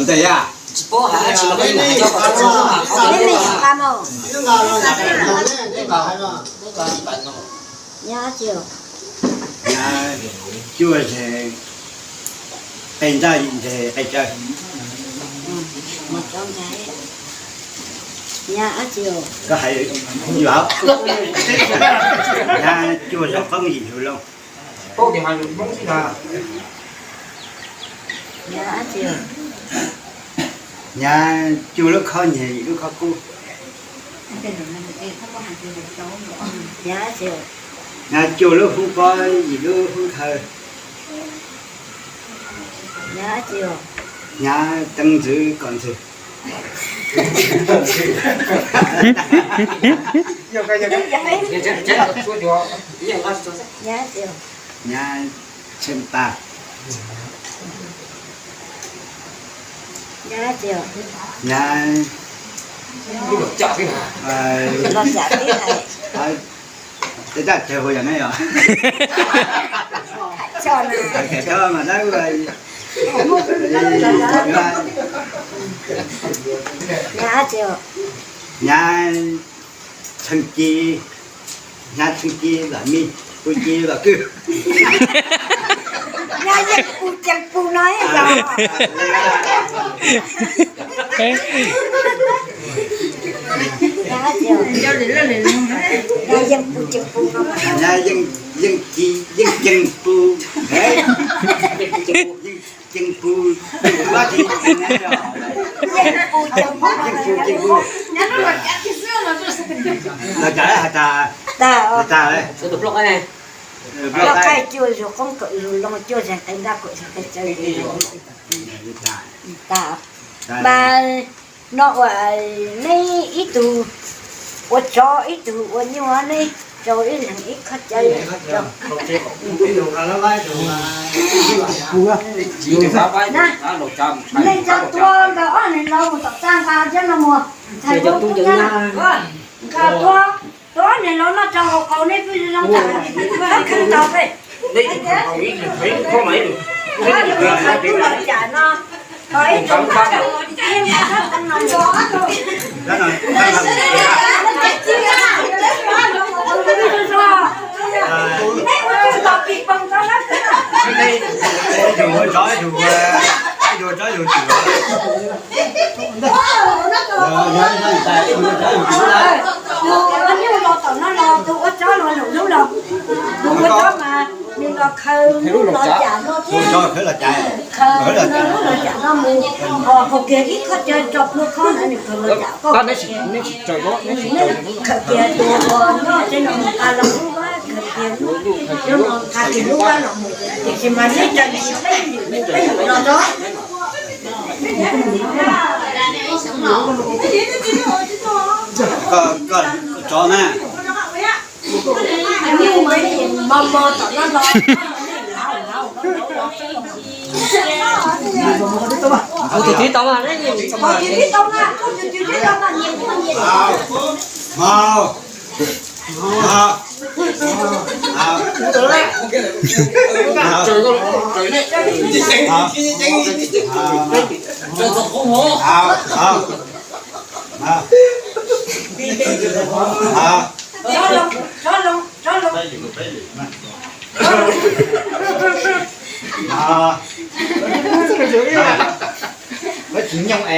Tsis paub hais dab tsi los peb mus hais cov kom txog txog hnub mas qhov Peb me nqa mos. Nyob tsis. Nyob cuaj ze qe ntaj yim nce qe caw. Nyob tsis. Koj hais yus hauv. Nyob cuaj zaug qoob yim zaug loo. Nyob cuaj lub khob nyeg yim lub khob kub. Nyob cuaj lub hub pob yim lub hub khawv. Nyob teev ntxwv kom ntxwg. Nyob tsheej tas. Nyob, nyob, los cam tib hais. Tej dab tsawg ua yog ne yog. Nyob, nyob tsheej ci, nyob tsheej ci los me, pus ci los kwj. Nyob yeej pus ceev pus no los. Nyob yeej pus ceev pus no. Nyob yeej, yeej ci, yeej ceev pus. Yeej ceev pus, yeej pus, yeej pus, yeej pus. Los cas has tas, tas, tas, los qaij cuaj zug qoob kaum zug loo cuaj zeeg qe ntaj kaum zeeg qe caw. Mas no ua neb ib tug ua tsov ib tug ua nyuj, neb rau ib leeg ib khob cawv. Neb cov tuav nqa ob niag laus mus tom txaj nqa cov no mus, ntxhais ua tub nyab, nqa tuav, tuav ob niag laus no rau hauv qaus, neb pheej zoo tau peb. Ntxhais tub los cam no, neb ua tub tos pis poog tau na. Ib tug ua tsov, ib tug ua, ib tug ua tsov, ib tug ua tsov. Tus ua nyuj los tom no los, tus ua tsov los lwm lub los, tus ua tsov mas nws los khaws lub los cam no thiab, khaws lub los cam no mus, ho haus kiag ib khob cawv rau pluag khob ntawd nws khaws los cam koj. Khaws kiag tus uas nyob tsev no nqa los lub vab, khaws kiag lub, lub no nqa kiag lub vab los mus, tiam sis mas neb raws li peb yim, peb yim los tso. Koj, koj tsov na. Tus twg tib tau mas, tus twg tib tau mas. Hau, hau, hau, hau, hau, hau. Koj tsis nyooj es.